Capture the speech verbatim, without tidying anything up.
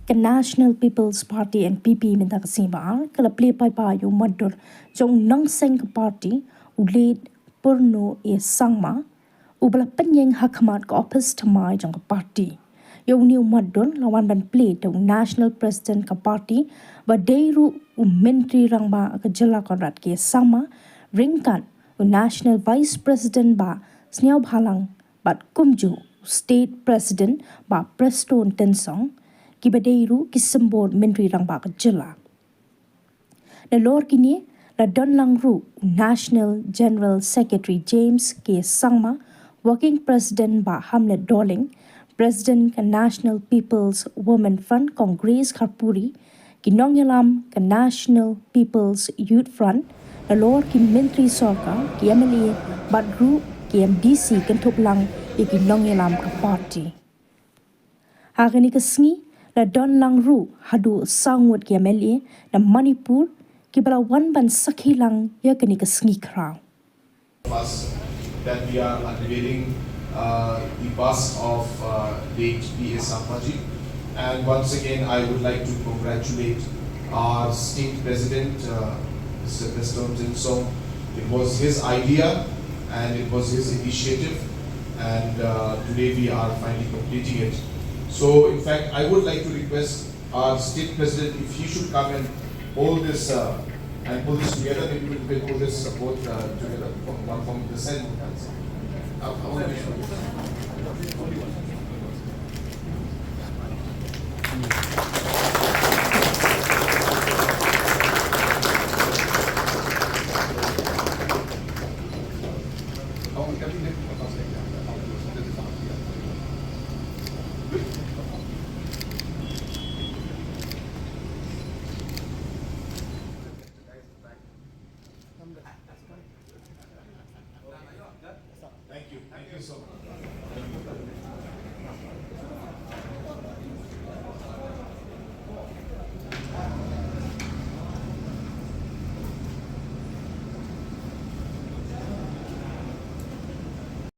Ka National People's Party, N P P, mynta ka sngi Ba-ar ka la plie paidbah ïa u mad dur jong u nongseng ka party, u late Purno A Sangma, uba la pynïeng ha khmat ka ophis thymmai jong ka party. Ïa une u mad dur la wan ban plie da u National President ka party, ba dei ruh u Myntri Rangbah ka jylla Conrad K Sangma, ryngkat u National Vice President Bah Sniawbhalang, bad kumjuh u State President Bah Prestone Tynsong, kiba dei ruh ki symbud Myntri Rangbah ka jylla. Nalor kine, la don lang ruh u National General Secretary James K Sangma, Working President Bah Hamlet Dohling, President ka National People's Women Front Kong Grace Kharpuri, ki nongïalam ka National People's Youth Front, nalor ki myntri sorkar, ki M L A, bad ruh ki M D C kynthup lang ïa ki nongïalam ka party. Ha kane ka sngi, la don lang ruh haduh saw ngut ki M L A na Manipur, kiba la wan ban sakhi lang ïa kane ka sngi khraw. First, that we are unveiling, uh, the bust of, uh, late P A Sangma ji. And once again, I would like to congratulate our state president, uh, Mister Prestone Tynsong. It was his idea and it was his initiative, and, uh, today we are finally completing it. So, in fact, I would like to request our state president, if he should come and hold this, uh, and pull this together, maybe we can hold this, uh, both, uh, together from one from this side. Uh, how would you? Thank you. Thank you so much.